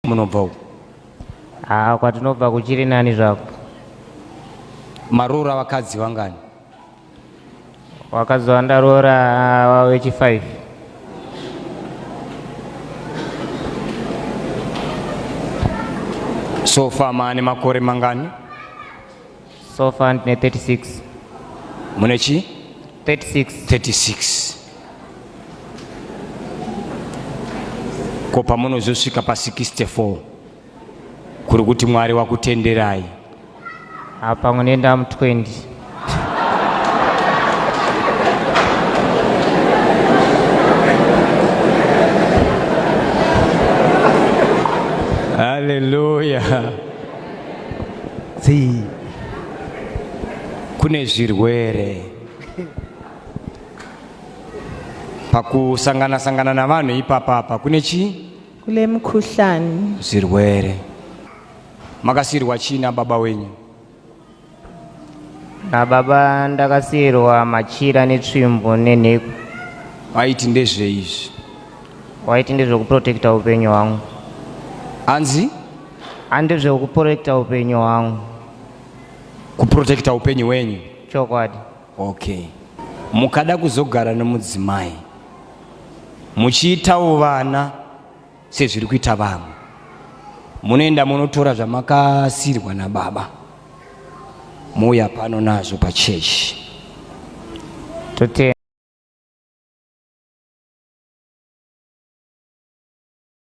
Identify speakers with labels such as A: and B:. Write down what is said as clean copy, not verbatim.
A: Munobva uko?
B: Haa kwatinobva kuchiri nani zvako.
A: Maroora vakadzi vangani?
B: Wakadzi wandaroora wavechi 5.
A: So far maane makore mangani?
B: So far ndine 36.
A: Mune chii?
B: 36.
A: 36. Ko pamunozosvika pa 64 kuri kuti Mwari wakutenderai?
B: Apa munoenda mu 20.
A: Hallelujah.
C: Dzii.
A: Kune zvirwere pakusangana sangana navanhu ipapa apa kune chii?
D: Kule mkhuhlani.
A: Zvirwere. Makasiirwa chii nababa wenyu?
B: Nababa ndakasiirwa machira netsvimbo nenhekwe.
A: Vaiti ndezvei izvi?
B: Waiti ndezvekuprotecta upenyu hwangu.
A: Anzi?
B: Andezvekuprotecta upenyu hwangu.
A: Kuprotecta upenyu hwenyu?
B: Chokwadi.
A: Okay. Mukada kuzogara nemudzimai muchiitawo vana sezviri kuita vamwe, munoenda munotora zvamakasiirwa nababa mouya pano nazvo pachechi.
B: Totenda.